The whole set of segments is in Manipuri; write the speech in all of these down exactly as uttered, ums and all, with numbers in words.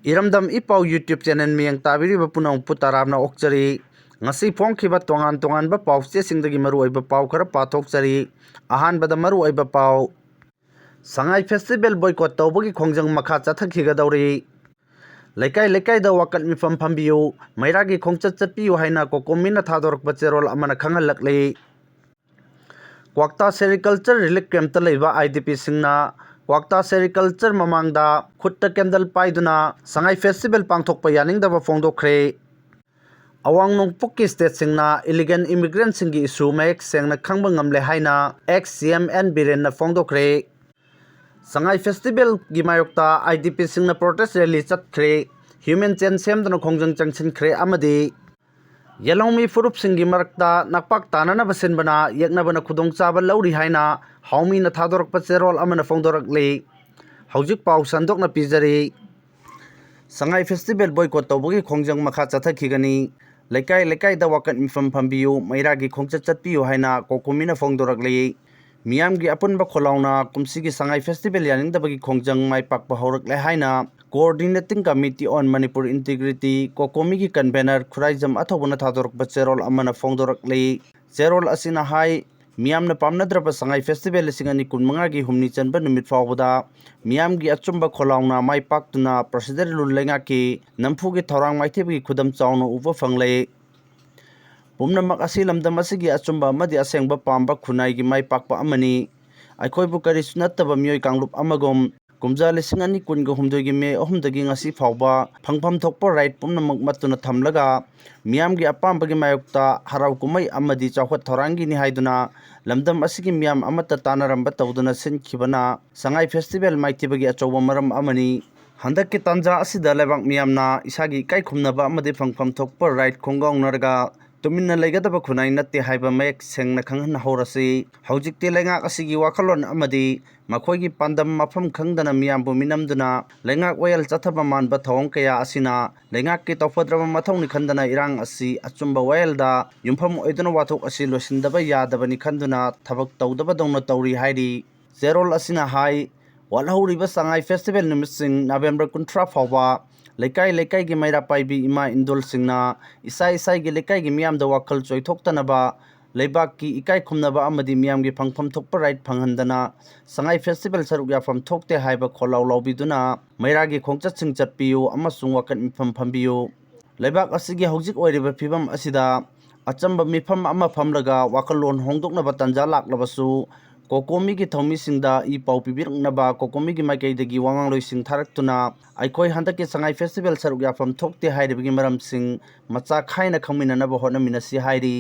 ꯏꯔꯝꯗꯝ ꯏ ꯄꯥꯎ YouTube channel ꯃꯤꯌꯦꯡ ꯇꯥꯕꯤꯔꯤꯕ ꯄꯨꯝꯅꯃꯛꯄꯨ ꯇꯔꯥꯝꯅ ꯑꯣꯛꯆꯔꯤ꯫ ꯉꯁꯤ ꯐꯣꯡꯈꯤꯕ ꯇꯣꯉꯥꯟ ꯇꯣꯉꯥꯟꯕ ꯄꯥꯎ ꯆꯦꯁꯤꯡꯗꯒꯤ ꯃꯔꯨꯑꯣꯏꯕ ꯄꯥꯎ ꯈꯔ ꯄꯥꯊꯣꯛꯆꯔꯤ꯫ ꯑꯍꯥꯟꯕꯗ ꯃꯔꯨꯑꯣꯏꯕ ꯄꯥꯎ, ꯁꯉꯥꯏ festival boycott ꯇꯧꯕꯒꯤ ꯈꯣꯡꯖꯪ ꯃꯈꯥ ꯆꯠꯊꯈꯤꯒꯗꯧꯔꯤ꯫ ꯂꯩꯀꯥꯏ ꯂꯩꯀꯥꯏꯗ ꯋꯥꯀꯠ ꯃꯤꯐꯝ ꯐꯝꯕꯤꯌꯨ, ꯃꯩꯔꯥꯒꯤ ꯈꯣꯡꯆꯠ ꯆꯠꯄꯤꯌꯨ ꯍꯥꯏꯅ ꯀꯣꯀꯣꯃꯤꯅ ꯊꯥꯗꯣꯔꯛꯄ ꯆꯦꯔꯣꯜ ꯑꯃꯅ ꯈꯪꯍꯜꯂꯛꯂꯤ꯫ ꯀ꯭ꯋꯥꯛꯇꯥ Sericulture Relief Campꯇ ꯂꯩꯕ IDPꯁꯤꯡꯅ ꯀ꯭ꯋꯥꯛꯇꯥ Sericulture ꯃꯃꯥꯡꯗ ꯈꯨꯠꯇ candle ꯄꯥꯏꯗꯨꯅ ꯁꯉꯥꯏ festival ꯄꯥꯡꯊꯣꯛꯄ ꯌꯥꯅꯤꯡꯗꯕ ꯐꯣꯡꯗꯣꯛꯈ꯭ꯔꯦ꯫ ꯑꯋꯥꯡ ꯅꯣꯡꯄꯣꯛꯀꯤ stateꯁꯤꯡꯅ illegal immigrantꯁꯤꯡꯒꯤ issue ꯃꯌꯦꯛ ꯁꯦꯡꯅ ꯈꯪꯕ ꯉꯝꯂꯦ ꯍꯥꯏꯅ ex-CM N ꯕꯤꯔꯦꯟꯅ ꯐꯣꯡꯗꯣꯛꯈ꯭ꯔꯦ꯫ ꯁꯉꯥꯏ festivalꯒꯤ ꯃꯥꯌꯣꯛꯇ IDPꯁꯤꯡꯅ protest rally ꯆꯠꯈ꯭ꯔꯦ, human chain ꯁꯦꯝꯗꯨꯅ ꯈꯣꯡꯖꯪ ꯆꯪꯁꯤꯟꯈ꯭ꯔꯦ ꯑꯃꯗꯤ ꯌꯦꯜꯍꯧꯃꯤ ꯐꯨꯔꯨꯞꯁꯤꯡꯒꯤ ꯃꯔꯛꯇ ꯅꯛꯄꯥꯛ ꯇꯥꯅꯅꯕ ꯁꯤꯟꯕꯅ ꯌꯦꯛꯅꯕꯅ ꯈꯨꯗꯣꯡꯆꯥꯕ ꯂꯧꯔꯤ ꯍꯥꯏꯅ ꯍꯥꯎꯃꯤꯅ ꯊꯥꯗꯣꯔꯛꯄ ꯆꯦꯔꯣꯜ ꯑꯃꯅ ꯐꯣꯡꯗꯣꯔꯛꯂꯤ꯫ ꯍꯧꯖꯤꯛ ꯄꯥꯎ ꯁꯟꯗꯣꯛꯅ ꯄꯤꯖꯔꯤ꯫ ꯁꯉꯥꯏ festival boycott ꯇꯧꯕꯒꯤ ꯈꯣꯡꯖꯪ ꯃꯈꯥ ꯆꯠꯊꯈꯤꯒꯅꯤ꯫ ꯂꯩꯀꯥꯏ ꯂꯩꯀꯥꯏꯗ ꯋꯥꯀꯠ ꯃꯤꯐꯝ ꯐꯝꯕꯤꯌꯨ, ꯃꯩꯔꯥꯒꯤ ꯈꯣꯡꯆꯠ ꯆꯠꯄꯤꯌꯨ ꯍꯥꯏꯅ ꯀꯣꯀꯣꯃꯤꯅ ꯐꯣꯡꯗꯣꯔꯛꯂꯤ꯫ ꯃꯤꯌꯥꯝꯒꯤ ꯑꯄꯨꯟꯕ ꯈꯣꯜꯂꯥꯎꯅ ꯀꯨꯝꯁꯤꯒꯤ ꯁꯉꯥꯏ festival ꯌꯥꯅꯤꯡꯗꯕꯒꯤ ꯈꯣꯡꯖꯪ ꯃꯥꯏ ꯄꯥꯛꯄ ꯍꯧꯔꯛꯂꯦ ꯍꯥꯏꯅ Coordinating Committee on Manipur Integrity, ꯀꯣꯀꯣꯃꯤꯒꯤ convener Khuraijam ꯑꯊꯧꯕꯅ ꯊꯥꯗꯣꯔꯛꯄ ꯆꯦꯔꯣꯜ ꯑꯃꯅ ꯐꯣꯡꯗꯣꯔꯛꯂꯤ꯫ ꯆꯦꯔꯣꯜ ꯑꯁꯤꯅ ꯍꯥꯏ, ꯃꯤꯌꯥꯝꯅ ꯄꯥꯝꯅꯗ꯭ꯔꯕ ꯁꯉꯥꯏ festival ꯂꯤꯁꯤꯡ ꯑꯅꯤ ꯀꯨꯟꯃꯉꯥꯒꯤ ꯍꯨꯝꯅꯤ ꯆꯟꯕ ꯅꯨꯃꯤꯠ ꯐꯥꯎꯕꯗ ꯃꯤꯌꯥꯝꯒꯤ ꯑꯆꯨꯝꯕ ꯈꯣꯜꯂꯥꯎꯅ ꯃꯥꯏ ꯄꯥꯛꯇꯨꯅ President ꯔꯨꯜ ꯂꯩꯉꯥꯛꯀꯤ ꯅꯝꯐꯨꯒꯤ ꯊꯧꯔꯥꯡ ꯃꯥꯏꯊꯤꯕꯒꯤ ꯈꯨꯗꯝ ꯆꯥꯎꯅ ꯎꯕ ꯐꯪꯂꯦ꯫ ꯄꯨꯝꯅꯃꯛ ꯑꯁꯤ ꯂꯝꯗꯝ ꯑꯁꯤꯒꯤ ꯑꯆꯨꯝꯕ ꯑꯃꯗꯤ ꯑꯁꯦꯡꯕ ꯄꯥꯝꯕ ꯈꯨꯟꯅꯥꯏꯒꯤ ꯃꯥꯏ ꯄꯥꯛꯄ ꯑꯃꯅꯤ꯫ ꯑꯩꯈꯣꯏꯕꯨ ꯀꯔꯤꯁꯨ ꯅꯠꯇꯕ ꯃꯤꯑꯣꯏ ꯀꯥꯡꯂꯨꯞ ꯑꯃꯒꯨꯝ ꯀꯨꯝꯖꯥ ꯂꯤꯁꯤꯡ ꯑꯅꯤ ꯀꯨꯟꯒ ꯍꯨꯝꯗꯣꯏꯒꯤ ꯃꯦ ꯑꯍꯨꯝꯗꯒꯤ ꯉꯁꯤ ꯐꯥꯎꯕ ꯐꯪꯐꯝ ꯊꯣꯛꯄ right ꯄꯨꯝꯅꯃꯛ ꯃꯠꯇꯨꯅ ꯊꯝꯂꯒ ꯃꯤꯌꯥꯝꯒꯤ ꯑꯄꯥꯝꯕꯒꯤ ꯃꯥꯌꯣꯛꯇ ꯍꯔꯥꯎ ꯀꯨꯝꯍꯩ ꯑꯃꯗꯤ ꯆꯥꯎꯈꯠ ꯊꯧꯔꯥꯡꯒꯤꯅꯤ ꯍꯥꯏꯗꯨꯅ ꯂꯝꯗꯝ ꯑꯁꯤꯒꯤ ꯃꯤꯌꯥꯝ ꯑꯃꯠꯇ ꯇꯥꯟꯅꯔꯝꯕ ꯇꯧꯗꯨꯅ ꯁꯤꯟꯈꯤꯕꯅ ꯁꯉꯥꯏ festival ꯃꯥꯏꯊꯤꯕꯒꯤ ꯑꯆꯧꯕ ꯃꯔꯝ ꯑꯃꯅꯤ꯫ ꯍꯟꯗꯛꯀꯤ ꯇꯥꯟꯖꯥ ꯑꯁꯤꯗ ꯂꯩꯕꯥꯛ ꯃꯤꯌꯥꯝꯅ ꯏꯁꯥꯒꯤ ꯏꯀꯥꯏ ꯈꯨꯝꯅꯕ ꯑꯃꯗꯤ ꯐꯪꯐꯝ ꯊꯣꯛꯄ right ꯈꯣꯡꯒꯥꯎꯅꯔꯒ ꯇꯨꯃꯤꯟꯅ ꯂꯩꯒꯗꯕ ꯈꯨꯟꯅꯥꯏ ꯅꯠꯇꯦ ꯍꯥꯏꯕ ꯃꯌꯦꯛ ꯁꯦꯡꯅ ꯈꯪꯍꯟꯍꯧꯔꯁꯤ꯫ ꯍꯧꯖꯤꯛꯇꯤ ꯂꯩꯉꯥꯛ ꯑꯁꯤꯒꯤ ꯋꯥꯈꯜꯂꯣꯟ ꯑꯃꯗꯤ ꯃꯈꯣꯏꯒꯤ ꯄꯥꯟꯗꯝ ꯃꯐꯝ ꯈꯪꯗꯅ ꯃꯤꯌꯥꯝꯕꯨ ꯃꯤꯅꯝꯗꯨꯅ ꯂꯩꯉꯥꯛ ꯋꯥꯌꯦꯜ ꯆꯠꯊꯕ ꯃꯥꯟꯕ ꯊꯧꯑꯣꯡ ꯀꯌꯥ ꯑꯁꯤꯅ ꯂꯩꯉꯥꯛꯀꯤ ꯇꯧꯐꯗ꯭ꯔꯕ ꯃꯊꯧꯅꯤ ꯈꯟꯗꯅ ꯏꯔꯥꯡ ꯑꯁꯤ ꯑꯆꯨꯝꯕ ꯋꯥꯌꯦꯜꯗ ꯌꯨꯝꯐꯝ ꯑꯣꯏꯗꯨꯅ ꯋꯥꯊꯣꯛ ꯑꯁꯤ ꯂꯣꯏꯁꯤꯟꯗꯕ ꯌꯥꯗꯕꯅꯤ ꯈꯟꯗꯨꯅ ꯊꯕꯛ ꯇꯧꯗꯕꯗꯧꯅ ꯇꯧꯔꯤ ꯍꯥꯏꯔꯤ꯫ ꯆꯦꯔꯣꯜ ꯑꯁꯤꯅ ꯍꯥꯏ, ꯋꯥꯠꯍꯧꯔꯤꯕ ꯁꯉꯥꯏ festival ꯅꯨꯃꯤꯠꯁꯤꯡ November ꯀꯨꯟꯊ꯭ꯔꯥ ꯐꯥꯎꯕ ꯂꯩꯀꯥꯏ ꯂꯩꯀꯥꯏꯒꯤ ꯃꯩꯔꯥ ꯄꯥꯏꯕꯤ ꯏꯃꯥ ꯏꯟꯗꯣꯜꯁꯤꯡꯅ ꯏꯁꯥ ꯏꯁꯥꯒꯤ ꯂꯩꯀꯥꯏꯒꯤ ꯃꯤꯌꯥꯝꯗ ꯋꯥꯈꯜ ꯆꯣꯏꯊꯣꯛꯇꯅꯕ, ꯂꯩꯕꯥꯛꯀꯤ ꯏꯀꯥꯏ ꯈꯨꯝꯅꯕ ꯑꯃꯗꯤ ꯃꯤꯌꯥꯝꯒꯤ ꯐꯪꯐꯝ ꯊꯣꯛꯄ ꯔꯥꯏꯠ ꯐꯪꯍꯟꯗꯅ ꯁꯉꯥꯏ ꯐꯦꯁꯇꯤꯚꯦꯜ ꯁꯔꯨꯛ ꯌꯥꯐꯝ ꯊꯣꯛꯇꯦ ꯍꯥꯏꯕ ꯈꯣꯜꯂꯥꯎ ꯂꯥꯎꯕꯤꯗꯨꯅ ꯃꯩꯔꯥꯒꯤ ꯈꯣꯡꯆꯠꯁꯤꯡ ꯆꯠꯄꯤꯌꯨ ꯑꯃꯁꯨꯡ ꯋꯥꯀꯠ ꯃꯤꯐꯝ ꯐꯝꯕꯤꯌꯨ꯫ ꯂꯩꯕꯥꯛ ꯑꯁꯤꯒꯤ ꯍꯧꯖꯤꯛ ꯑꯣꯏꯔꯤꯕ ꯐꯤꯕꯝ ꯑꯁꯤꯗ ꯑꯆꯝꯕ ꯃꯤꯐꯝ ꯑꯃ ꯐꯝꯂꯒ ꯋꯥꯈꯜꯂꯣꯟ ꯍꯣꯡꯗꯣꯛꯅꯕ ꯇꯥꯟꯖꯥ ꯂꯥꯛꯂꯕꯁꯨ, ꯀꯣꯀꯣꯃꯤꯒꯤ ꯊꯧꯃꯤꯁꯤꯡꯗ ꯏ ꯄꯥꯎ ꯄꯤꯕꯤꯔꯛꯅꯕ ꯀꯣꯀꯣꯃꯤꯒꯤ ꯃꯥꯏꯀꯩꯗꯒꯤ ꯋꯥꯉꯥꯡꯂꯣꯏꯁꯤꯡ ꯊꯥꯔꯛꯇꯨꯅ ꯑꯩꯈꯣꯏ ꯍꯟꯗꯛꯀꯤ ꯁꯉꯥꯏ ꯐꯦꯁꯇꯤꯚꯦꯜ ꯁꯔꯨꯛ ꯌꯥꯐꯝ ꯊꯣꯛꯇꯦ ꯍꯥꯏꯔꯤꯕꯒꯤ ꯃꯔꯝꯁꯤꯡ ꯃꯆꯥ ꯈꯥꯏꯅ ꯈꯪꯃꯤꯟꯅꯅꯕ ꯍꯣꯠꯅꯃꯤꯟꯅꯁꯤ ꯍꯥꯏꯔꯤ꯫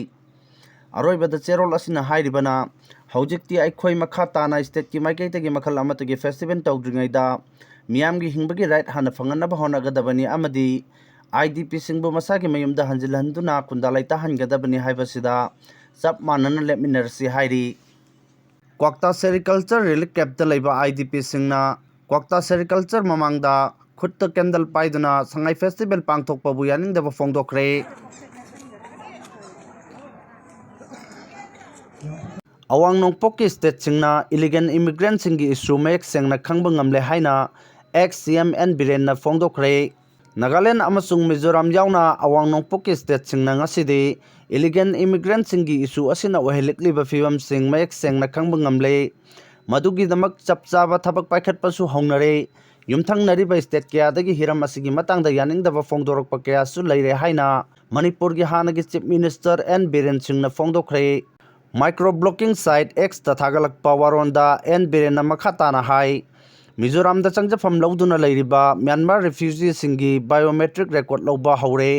ꯑꯔꯣꯏꯕꯗ ꯆꯦꯔꯣꯜ ꯑꯁꯤꯅ ꯍꯥꯏꯔꯤꯕꯅ, ꯍꯧꯖꯤꯛꯇꯤ ꯑꯩꯈꯣꯏ ꯃꯈꯥ ꯇꯥꯅ ꯁ꯭ꯇꯦꯠꯀꯤ ꯃꯥꯏꯀꯩꯗꯒꯤ ꯃꯈꯜ ꯑꯃꯠꯇꯒꯤ ꯐꯦꯁꯇꯤꯚꯦꯜ ꯇꯧꯗ꯭ꯔꯤꯉꯩꯗ ꯃꯤꯌꯥꯝꯒꯤ ꯍꯤꯡꯕꯒꯤ ꯔꯥꯏꯠ ꯍꯥꯟꯅ ꯐꯪꯍꯟꯅꯕ ꯍꯣꯠꯅꯒꯗꯕꯅꯤ ꯑꯃꯗꯤ ꯑꯥꯏ ꯗꯤ ꯄꯤꯁꯤꯡꯕꯨ ꯃꯁꯥꯒꯤ ꯃꯌꯨꯝꯗ ꯍꯟꯖꯤꯜꯍꯟꯗꯨꯅ ꯈꯨꯟꯗꯥ ꯂꯩꯇꯥꯍꯟꯒꯗꯕꯅꯤ ꯍꯥꯏꯕꯁꯤꯗ ꯆꯞ ꯃꯥꯟꯅꯅ ꯂꯦꯞꯃꯤꯟꯅꯔꯁꯤ ꯍꯥꯏꯔꯤ꯫ ꯀ꯭ꯋꯥꯛꯇꯥ ꯁꯦꯔꯤꯀꯜꯆꯔ ꯔꯤꯂꯤꯐ ꯀꯦꯝꯞꯇ ꯂꯩꯕ ꯑꯥꯏ ꯗꯤ ꯄꯤꯁꯤꯡꯅ ꯀ꯭ꯋꯥꯛꯇꯥ ꯁꯦꯔꯤꯀꯜꯆꯔ ꯃꯃꯥꯡꯗ ꯈꯨꯠꯇ ꯀꯦꯟꯗꯜ ꯄꯥꯏꯗꯨꯅ ꯁꯉꯥꯏ ꯐꯦꯁꯇꯤꯚꯦꯜ ꯄꯥꯡꯊꯣꯛꯄꯕꯨ ꯌꯥꯅꯤꯡꯗꯕ ꯐꯣꯡꯗꯣꯛꯈ꯭ꯔꯦ꯫ ꯑꯋꯥꯡ ꯅꯣꯡꯄꯣꯛꯀꯤ ꯁ꯭ꯇꯦꯠꯁꯤꯡꯅ ꯏꯂꯤꯒꯦꯜ ꯏꯃꯤꯒ꯭ꯔꯦꯟꯠꯁꯤꯡꯒꯤ ꯏꯁꯨ ꯃꯌꯦꯛ ꯁꯦꯡꯅ ꯈꯪꯕ ꯉꯝꯂꯦ ꯍꯥꯏꯅ ꯑꯦꯛꯁ ꯁꯤ ꯑꯦꯝ ꯑꯦꯟ ꯕꯤꯔꯦꯟꯅ ꯐꯣꯡꯗꯣꯛꯈ꯭ꯔꯦ꯫ ꯅꯥꯒꯥꯂꯦꯟ ꯑꯃꯁꯨꯡ ꯃꯤꯖꯣꯔꯥꯝ ꯌꯥꯎꯅ ꯑꯋꯥꯡ ꯅꯣꯡꯄꯣꯛꯀꯤ ꯁ꯭ꯇꯦꯠꯁꯤꯡꯅ ꯉꯁꯤꯗꯤ ꯏꯂꯤꯒꯦꯜ ꯏꯃꯤꯒ꯭ꯔꯦꯟꯠꯁꯤꯡꯒꯤ ꯏꯁꯨ ꯑꯁꯤꯅ ꯑꯣꯏꯍꯜꯂꯛꯂꯤꯕ ꯐꯤꯕꯝꯁꯤꯡ ꯃꯌꯦꯛ ꯁꯦꯡꯅ ꯈꯪꯕ ꯉꯝꯂꯦ꯫ ꯃꯗꯨꯒꯤꯗꯃꯛ ꯆꯞ ꯆꯥꯕ ꯊꯕꯛ ꯄꯥꯏꯈꯠꯄꯁꯨ ꯍꯧꯅꯔꯦ꯫ ꯌꯨꯝꯊꯪꯅꯔꯤꯕ ꯁ꯭ꯇꯦꯠ ꯀꯌꯥꯗꯒꯤ ꯍꯤꯔꯝ ꯑꯁꯤꯒꯤ ꯃꯇꯥꯡꯗ ꯌꯥꯅꯤꯡꯗꯕ ꯐꯣꯡꯗꯣꯔꯛꯄ ꯀꯌꯥꯁꯨ ꯂꯩꯔꯦ ꯍꯥꯏꯅ ꯃꯅꯤꯄꯨꯔꯒꯤ ꯍꯥꯟꯅꯒꯤ ꯆꯤꯐ ꯃꯤꯅꯤꯁꯇꯔ ꯑꯦꯟ ꯕꯤꯔꯦꯟ ꯁꯤꯡꯅ ꯐꯣꯡꯗꯣꯛꯈ꯭ꯔꯦ꯫ ꯃꯥꯏꯀ꯭ꯔꯣ ꯕ꯭ꯂꯣꯒꯤꯡ ꯁꯥꯏꯠ ꯑꯦꯛꯁꯇ ꯊꯥꯒꯠꯂꯛꯄ ꯋꯥꯔꯣꯜꯗ ꯑꯦꯟ ꯕꯤꯔꯦꯟꯅ ꯃꯈꯥ ꯇꯥꯅ ꯍꯥꯏ, ꯃꯤꯖꯣꯔꯥꯝꯗ ꯆꯪꯖꯐꯝ ꯂꯧꯗꯨꯅ ꯂꯩꯔꯤꯕ ꯃ꯭ꯌꯥꯟꯃꯥꯔ ꯔꯤꯐ꯭ꯌꯨꯖꯤꯁꯤꯡꯒꯤ ꯕꯥꯏꯑꯣꯃꯦꯇ꯭ꯔꯤꯛ ꯔꯦꯀꯣꯔꯗ ꯂꯧꯕ ꯍꯧꯔꯦ꯫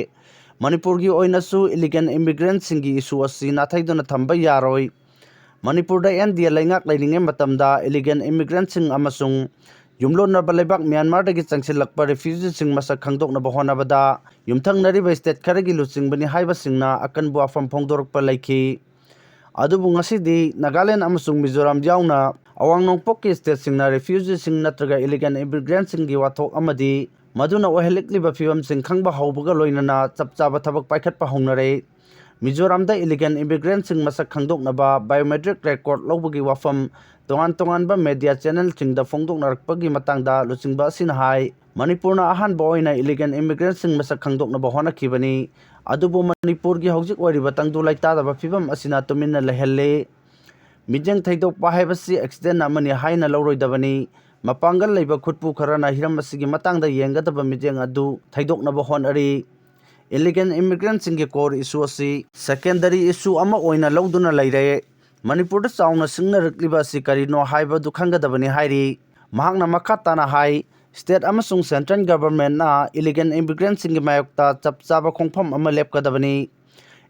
ꯃꯅꯤꯄꯨꯔꯒꯤ ꯑꯣꯏꯅꯁꯨ ꯏꯂꯤꯒꯦꯜ ꯏꯃꯤꯒ꯭ꯔꯦꯟꯠꯁꯤꯡꯒꯤ ꯏꯁꯨ ꯑꯁꯤ ꯅꯥꯊꯩꯗꯨꯅ ꯊꯝꯕ ꯌꯥꯔꯣꯏ꯫ ꯃꯅꯤꯄꯨꯔꯗ ꯑꯦꯟ ꯗꯤ ꯑꯦ ꯂꯩꯉꯥꯛ ꯂꯩꯔꯤꯉꯩ ꯃꯇꯝꯗ ꯏꯂꯤꯒꯦꯜ ꯏꯃꯤꯒ꯭ꯔꯦꯟꯠꯁꯤꯡ ꯑꯃꯁꯨꯡ ꯌꯨꯝꯂꯣꯟꯅꯕ ꯂꯩꯕꯥꯛ ꯃ꯭ꯌꯥꯟꯃꯥꯔꯗꯒꯤ ꯆꯪꯁꯤꯜꯂꯛꯄ ꯔꯤꯐ꯭ꯌꯨꯖꯤꯁꯤꯡ ꯃꯁꯛ ꯈꯪꯗꯣꯛꯅꯕ ꯍꯣꯠꯅꯕꯗ ꯌꯨꯝꯊꯪꯅꯔꯤꯕ ꯁ꯭ꯇꯦꯠ ꯈꯔꯒꯤ ꯂꯨꯆꯤꯡꯕꯅꯤ ꯍꯥꯏꯕꯁꯤꯡꯅ ꯑꯀꯟꯕ ꯋꯥꯐꯝ ꯐꯣꯡꯗꯣꯔꯛꯄ ꯂꯩꯈꯤ꯫ ꯑꯗꯨꯕꯨ ꯉꯁꯤꯗꯤ ꯅꯥꯒꯥꯂꯦꯟ ꯑꯃꯁꯨꯡ ꯃꯤꯖꯣꯔꯥꯝ ꯌꯥꯎꯅ ꯑꯋꯥꯡ ꯅꯣꯡꯄꯣꯛꯀꯤ ꯁ꯭ꯇꯦꯠꯁꯤꯡꯅ ꯔꯤꯐ꯭ꯌꯨꯖꯤꯁꯤꯡ ꯅꯠꯇ꯭ꯔꯒ ꯏꯂꯤꯒꯦꯜ ꯏꯃꯤꯒ꯭ꯔꯦꯟꯠꯁꯤꯡꯒꯤ ꯋꯥꯊꯣꯛ ꯑꯃꯗꯤ ꯃꯗꯨꯅ ꯑꯣꯏꯍꯜꯂꯛꯂꯤꯕ ꯐꯤꯕꯝꯁꯤꯡ ꯈꯪꯕ ꯍꯧꯕꯒ ꯂꯣꯏꯅꯅ ꯆꯞ ꯆꯥꯕ ꯊꯕꯛ ꯄꯥꯏꯈꯠꯄ ꯍꯧꯅꯔꯦ꯫ ꯃꯤꯖꯣꯔꯥꯝꯗ ꯏꯂꯤꯒꯦꯜ ꯏꯃꯤꯒ꯭ꯔꯦꯟꯁꯤꯡ ꯃꯁꯛ ꯈꯪꯗꯣꯛꯅꯕ ꯕꯥꯏꯑꯣꯃꯦꯇ꯭ꯔꯤꯛ ꯔꯦꯀꯣꯔꯗ ꯂꯧꯕꯒꯤ ꯋꯥꯐꯝ ꯇꯣꯉꯥꯟ ꯇꯣꯉꯥꯟꯕ ꯃꯦꯗꯤꯌꯥ ꯆꯦꯅꯦꯜꯁꯤꯡꯗ ꯐꯣꯡꯗꯣꯛꯅꯔꯛꯄꯒꯤ ꯃꯇꯥꯡꯗ ꯂꯨꯆꯤꯡꯕ ꯑꯁꯤꯅ ꯍꯥꯏ, ꯃꯅꯤꯄꯨꯔꯅ ꯑꯍꯥꯟꯕ ꯑꯣꯏꯅ ꯏꯂꯤꯒꯦꯜ ꯏꯃꯤꯒ꯭ꯔꯦꯟꯁꯤꯡ ꯃꯁꯛ ꯈꯪꯗꯣꯛꯅꯕ ꯍꯣꯠꯅꯈꯤꯕꯅꯤ꯫ ꯑꯗꯨꯕꯨ ꯃꯅꯤꯄꯨꯔꯒꯤ ꯍꯧꯖꯤꯛ ꯑꯣꯏꯔꯤꯕ ꯇꯪꯗꯨ ꯂꯩꯇꯥꯗꯕ ꯐꯤꯕꯝ ꯑꯁꯤꯅ ꯇꯨꯃꯤꯟꯅ ꯂꯩꯍꯜꯂꯤ꯫ ꯃꯤꯠꯌꯦꯡ ꯊꯩꯗꯣꯛꯄ ꯍꯥꯏꯕꯁꯤ ꯑꯦꯛꯁꯤꯗꯦꯟ ꯑꯃꯅꯤ ꯍꯥꯏꯅ ꯂꯧꯔꯣꯏꯗꯕꯅꯤ꯫ ꯃꯄꯥꯡꯒꯜ ꯂꯩꯕ ꯈꯨꯠꯄꯨ ꯈꯔꯅ ꯍꯤꯔꯝ ꯑꯁꯤꯒꯤ ꯃꯇꯥꯡꯗ ꯌꯦꯡꯒꯗꯕ ꯃꯤꯠꯌꯦꯡ ꯑꯗꯨ ꯊꯩꯗꯣꯛꯅꯕ ꯍꯣꯠꯅꯔꯤ꯫ ꯏꯂꯤꯒꯦꯜ ꯏꯃꯤꯒ꯭ꯔꯦꯟꯁꯤꯡꯒꯤ ꯀꯣꯔ ꯏꯁꯨ ꯑꯁꯤ ꯁꯦꯀꯦꯟꯗꯔꯤ ꯏꯁꯨ ꯑꯃ ꯑꯣꯏꯅ ꯂꯧꯗꯨꯅ ꯂꯩꯔꯦ꯫ ꯃꯅꯤꯄꯨꯔꯗ ꯆꯥꯎꯅ ꯁꯤꯡꯅꯔꯛꯂꯤꯕ ꯑꯁꯤ ꯀꯔꯤꯅꯣ ꯍꯥꯏꯕꯗꯨ ꯈꯪꯒꯗꯕꯅꯤ ꯍꯥꯏꯔꯤ꯫ ꯃꯍꯥꯛꯅ ꯃꯈꯥ ꯇꯥꯅ ꯍꯥꯏ, ꯁ꯭ꯇꯦꯠ ꯑꯃꯁꯨꯡ ꯁꯦꯟꯇ꯭ꯔꯦꯜ ꯒꯚꯔꯟꯃꯦꯟꯠꯅ ꯏꯂꯤꯒꯦꯜ ꯏꯃꯤꯒ꯭ꯔꯦꯟꯁꯤꯡꯒꯤ ꯃꯥꯌꯣꯛꯇ ꯆꯞ ꯆꯥꯕ ꯈꯣꯡꯐꯝ ꯑꯃ ꯂꯦꯞꯀꯗꯕꯅꯤ꯫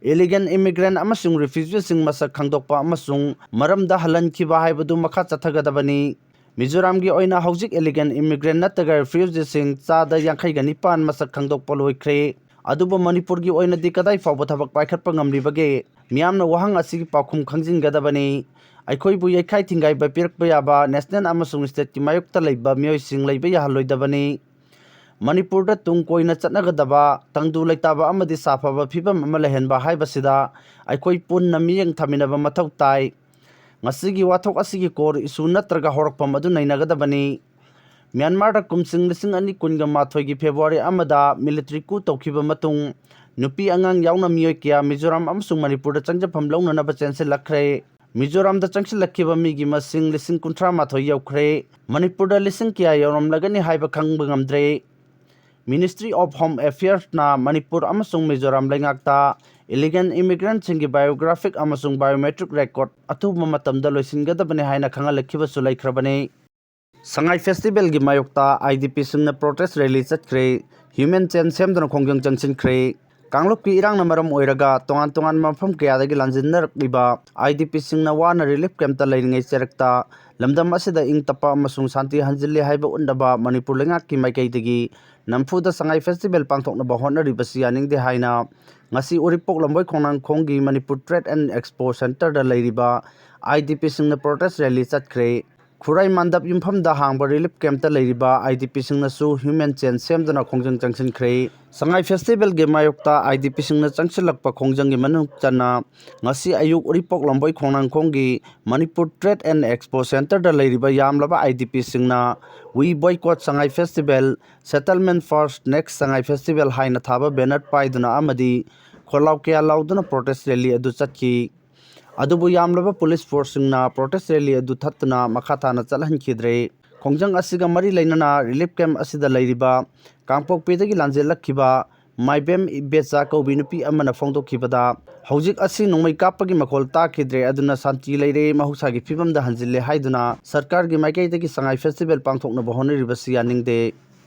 ꯏꯂꯤꯒꯦꯜ ꯏꯃꯤꯒ꯭ꯔꯦꯟ ꯑꯃꯁꯨꯡ ꯔꯤꯐ꯭ꯌꯨꯖꯤꯁꯤꯡ ꯃꯁꯛ ꯈꯪꯗꯣꯛꯄ ꯑꯃꯁꯨꯡ ꯃꯔꯝꯗ ꯍꯜꯍꯟꯈꯤꯕ ꯍꯥꯏꯕꯗꯨ ꯃꯈꯥ ꯆꯠꯊꯒꯗꯕꯅꯤ꯫ ꯃꯤꯖꯣꯔꯥꯝꯒꯤ ꯑꯣꯏꯅ ꯍꯧꯖꯤꯛ ꯏꯂꯤꯒꯦꯜ ꯏꯃꯤꯒ꯭ꯔꯦꯟ ꯅꯠꯇ꯭ꯔꯒ ꯔꯤꯐ꯭ꯌꯨꯖꯤꯁꯤꯡ ꯆꯥꯗ ꯌꯥꯡꯈꯩꯒ ꯅꯤꯄꯥꯟ ꯃꯁꯛ ꯈꯪꯗꯣꯛꯄ ꯂꯣꯏꯈ꯭ꯔꯦ꯫ ꯑꯗꯨꯕꯨ ꯃꯅꯤꯄꯨꯔꯒꯤ ꯑꯣꯏꯅꯗꯤ ꯀꯗꯥꯏ ꯐꯥꯎꯕ ꯊꯕꯛ ꯄꯥꯏꯈꯠꯄ ꯉꯝꯂꯤꯕꯒꯦ? ꯃꯤꯌꯥꯝꯅ ꯋꯥꯍꯪ ꯑꯁꯤꯒꯤ ꯄꯥꯎꯈꯨꯝ ꯈꯪꯖꯤꯟꯒꯗꯕꯅꯤ꯫ ꯑꯩꯈꯣꯏꯕꯨ ꯌꯩꯈꯥꯏ ꯊꯤꯡꯒꯥꯏꯕ ꯄꯤꯔꯛꯄ ꯌꯥꯕ ꯅꯦꯁꯅꯦꯜ ꯑꯃꯁꯨꯡ ꯁ꯭ꯇꯦꯠꯀꯤ ꯃꯥꯌꯣꯛꯇ ꯂꯩꯕ ꯃꯤꯑꯣꯏꯁꯤꯡ ꯂꯩꯕ ꯌꯥꯍꯜꯂꯣꯏꯗꯕꯅꯤ꯫ ꯃꯅꯤꯄꯨꯔꯗ ꯇꯨꯡ ꯀꯣꯏꯅ ꯆꯠꯅꯒꯗꯕ, ꯇꯪꯗꯨ ꯂꯩꯇꯥꯕ ꯑꯃꯗꯤ ꯁꯥꯐꯕ ꯐꯤꯕꯝ ꯑꯃ ꯂꯩꯍꯟꯕ ꯍꯥꯏꯕꯁꯤꯗ ꯑꯩꯈꯣꯏ ꯄꯨꯟꯅ ꯃꯤꯠꯌꯦꯡ ꯊꯝꯃꯤꯟꯅꯕ ꯃꯊꯧ ꯇꯥꯏ꯫ ꯉꯁꯤꯒꯤ ꯋꯥꯊꯣꯛ ꯑꯁꯤꯒꯤ ꯀꯣꯔ ꯏꯁꯨ ꯅꯠꯇ꯭ꯔꯒ ꯍꯧꯔꯛꯐꯝ ꯑꯗꯨ ꯅꯩꯅꯒꯗꯕꯅꯤ꯫ ꯃ꯭ꯌꯥꯟꯃꯥꯔꯗ ꯀꯨꯝꯁꯤꯡ ꯂꯤꯁꯤꯡ ꯑꯅꯤ ꯀꯨꯟꯒ ꯃꯥꯊꯣꯏꯒꯤ ꯐꯦꯕ꯭ꯔꯨꯋꯥꯔꯤ ꯑꯃꯗ ꯃꯤꯂꯤꯇꯔꯤ ꯀꯨ ꯇꯧꯈꯤꯕ ꯃꯇꯨꯡ, ꯅꯨꯄꯤ ꯑꯉꯥꯡ ꯌꯥꯎꯅ ꯃꯤꯑꯣꯏ ꯀꯌꯥ ꯃꯤꯖꯣꯔꯥꯝ ꯑꯃꯁꯨꯡ ꯃꯅꯤꯄꯨꯔꯗ ꯆꯪꯖꯐꯝ ꯂꯧꯅꯅꯕ ꯆꯦꯟꯁꯤꯜꯂꯛꯈ꯭ꯔꯦ꯫ ꯃꯤꯖꯣꯔꯥꯝꯗ ꯆꯪꯁꯤꯜꯂꯛꯈꯤꯕ ꯃꯤꯒꯤ ꯃꯁꯤꯡ ꯂꯤꯁꯤꯡ ꯀꯨꯟꯊ꯭ꯔꯥ ꯃꯥꯊꯣꯏ ꯌꯧꯈ꯭ꯔꯦ꯫ ꯃꯅꯤꯄꯨꯔꯗ ꯂꯤꯁꯤꯡ ꯀꯌꯥ ꯌꯧꯔꯝꯂꯒꯅꯤ ꯍꯥꯏꯕ ꯈꯪꯕ ꯉꯝꯗ꯭ꯔꯦ꯫ Ministry of Home Affairsꯅ ꯃꯅꯤꯄꯨꯔ ꯑꯃꯁꯨꯡ ꯃꯤꯖꯣꯔꯥꯝ ꯂꯩꯉꯥꯛꯇ ꯏꯂꯤꯒꯦꯜ ꯏꯃꯤꯒ꯭ꯔꯦꯟꯁꯤꯡꯒꯤ ꯕꯥꯏꯑꯣꯒ꯭ꯔꯥꯐꯤꯛ ꯑꯃꯁꯨꯡ ꯕꯥꯏꯑꯣꯃꯦꯇ꯭ꯔꯤꯛ ꯔꯦꯀꯣꯔꯗ ꯑꯊꯨꯕ ꯃꯇꯝꯗ ꯂꯣꯏꯁꯤꯟꯒꯗꯕꯅꯤ ꯍꯥꯏꯅ ꯈꯪꯍꯜꯂꯛꯈꯤꯕꯁꯨ ꯂꯩꯈ꯭ꯔꯕꯅꯤ꯫ ꯁꯉꯥꯏ ꯐꯦꯁꯇꯤꯚꯦꯜꯒꯤ ꯃꯥꯌꯣꯛꯇ IDPꯁꯤꯡꯅ ꯄ꯭ꯔꯣꯇꯦꯁ ꯔꯦꯂꯤ ꯆꯠꯈ꯭ꯔꯦ꯫ ꯍ꯭ꯌꯨꯃꯦꯟ ꯆꯦꯟ ꯁꯦꯝꯗꯨꯅ ꯈꯣꯡꯖꯪ ꯆꯪꯁꯤꯟꯈ꯭ꯔꯦ꯫ ꯀꯥꯡꯂꯨꯞꯀꯤ ꯏꯔꯥꯡꯅ ꯃꯔꯝ ꯑꯣꯏꯔꯒ ꯇꯣꯉꯥꯟ ꯇꯣꯉꯥꯟꯕ ꯃꯐꯝ ꯀꯌꯥꯗꯒꯤ ꯂꯥꯟꯖꯤꯟꯅꯔꯛꯂꯤꯕ IDPꯁꯤꯡꯅ ꯋꯥꯅ ꯔꯤꯂꯤꯐ ꯀꯦꯝꯞꯇ ꯂꯩꯔꯤꯉꯩ ꯆꯩꯔꯛꯇ ꯂꯝꯗꯝ ꯑꯁꯤꯗ ꯏꯪ ꯇꯞꯄ ꯑꯃꯁꯨꯡ ꯁꯥꯟꯇꯤ ꯍꯟꯖꯤꯜꯂꯤ ꯍꯥꯏꯕ ꯎꯠꯅꯕ ꯃꯅꯤꯄꯨꯔ ꯂꯩꯉꯥꯛꯀꯤ ꯃꯥꯏꯀꯩꯗꯒꯤ ꯅꯝꯐꯨꯗ ꯁꯉꯥꯏ ꯐꯦꯁꯇꯤꯚꯦꯜ ꯄꯥꯡꯊꯣꯛꯅꯕ ꯍꯣꯠꯅꯔꯤꯕꯁꯤ ꯌꯥꯅꯤꯡꯗꯦ ꯍꯥꯏꯅ ꯉꯁꯤ ꯎꯔꯤꯄꯣꯛ ꯂꯝꯕꯣꯏ ꯈꯣꯡꯅꯥꯡꯈꯣꯡꯒꯤ ꯃꯅꯤꯄꯨꯔ ꯇ꯭ꯔꯦꯗ ꯑꯦꯟ ꯑꯦꯛꯁꯄꯣ ꯁꯦꯟꯇꯔꯗ ꯂꯩꯔꯤꯕ IDPꯁꯤꯡꯅ ꯄ꯭ꯔꯣꯇꯦꯁ ꯔꯦꯂꯤ ꯆꯠꯈ꯭ꯔꯦ꯫ ꯈꯨꯔꯥꯏ ꯃꯥꯟꯗꯞ ꯌꯨꯝꯐꯝꯗ ꯍꯥꯡꯕ ꯔꯤꯂꯤꯐ ꯀꯦꯝꯞꯇ ꯂꯩꯔꯤꯕ ꯑꯥꯏ ꯗꯤ ꯄꯤꯁꯤꯡꯅꯁꯨ ꯍ꯭ꯌꯨꯃꯦꯟ ꯆꯦꯟ ꯁꯦꯝꯗꯨꯅ ꯈꯣꯡꯖꯪ ꯆꯪꯁꯤꯟꯈ꯭ꯔꯦ꯫ ꯁꯉꯥꯏ ꯐꯦꯁꯇꯤꯚꯦꯜꯒꯤ ꯃꯥꯌꯣꯛꯇ ꯑꯥꯏ ꯗꯤ ꯄꯤꯁꯤꯡꯅ ꯆꯪꯁꯤꯜꯂꯛꯄ ꯈꯣꯡꯖꯪꯒꯤ ꯃꯅꯨꯡ ꯆꯟꯅ ꯉꯁꯤ ꯑꯌꯨꯛ ꯎꯔꯤꯄꯣꯛ ꯂꯝꯕꯣꯏ ꯈꯣꯡꯅꯥꯡꯈꯣꯡꯒꯤ ꯃꯅꯤꯄꯨꯔ ꯇ꯭ꯔꯦꯗ ꯑꯦꯟ ꯑꯦꯛꯁꯄꯣ ꯁꯦꯟꯇꯔꯗ ꯂꯩꯔꯤꯕ ꯌꯥꯝꯂꯕ I D ꯄꯤꯁꯤꯡꯅ "We boycott Sangai Festival, Settlement First, Next Sangai Festival" ꯍꯥꯏꯅ ꯊꯥꯕ ꯕꯦꯅꯔ ꯄꯥꯏꯗꯨꯅ ꯑꯃꯗꯤ ꯈꯣꯜꯂꯥꯎ ꯀꯌꯥ ꯂꯥꯎꯗꯨꯅ ꯄ꯭ꯔꯣꯇꯦꯁ ꯔꯦꯂꯤ ꯑꯗꯨ ꯆꯠꯈꯤ꯫ ꯑꯗꯨꯕꯨ ꯌꯥꯝꯂꯕ ꯄꯨꯂꯤꯁ ꯐꯣꯔꯁꯁꯤꯡꯅ ꯄ꯭ꯔꯣꯇꯦꯁ ꯔꯦꯂꯤ ꯑꯗꯨ ꯊꯠꯇꯨꯅ ꯃꯈꯥ ꯇꯥꯅ ꯆꯠꯍꯟꯈꯤꯗ꯭ꯔꯦ꯫ ꯈꯣꯡꯖꯪ ꯑꯁꯤꯒ ꯃꯔꯤ ꯂꯩꯅꯅ ꯔꯤꯂꯤꯐ ꯀꯦꯝꯞ ꯑꯁꯤꯗ ꯂꯩꯔꯤꯕ ꯀꯥꯡꯄꯣꯛꯄꯤꯗꯒꯤ ꯂꯥꯟꯖꯦꯜꯂꯛꯈꯤꯕ ꯃꯥꯏꯕꯦꯝ ꯏꯕꯦꯆꯥ ꯀꯧꯕꯤ ꯅꯨꯄꯤ ꯑꯃꯅ ꯐꯣꯡꯗꯣꯛꯈꯤꯕꯗ, "ꯍꯧꯖꯤꯛ ꯑꯁꯤ ꯅꯣꯡꯃꯩ ꯀꯥꯞꯄꯒꯤ ꯃꯈꯣꯜ ꯇꯥꯈꯤꯗ꯭ꯔꯦ, ꯑꯗꯨꯅ ꯁꯥꯟꯇꯤ ꯂꯩꯔꯦ, ꯃꯍꯧꯁꯥꯒꯤ ꯐꯤꯕꯝꯗ ꯍꯟꯖꯤꯜꯂꯦ" ꯍꯥꯏꯗꯨꯅ ꯁꯔꯀꯥꯔꯒꯤ ꯃꯥꯏꯀꯩꯗꯒꯤ ꯁꯉꯥꯏ ꯐꯦꯁꯇꯤꯚꯦꯜ ꯄꯥꯡꯊꯣꯛꯅꯕ ꯍꯣꯠꯅꯔꯤꯕꯁꯤ ꯌꯥꯅꯤꯡꯗꯦ꯫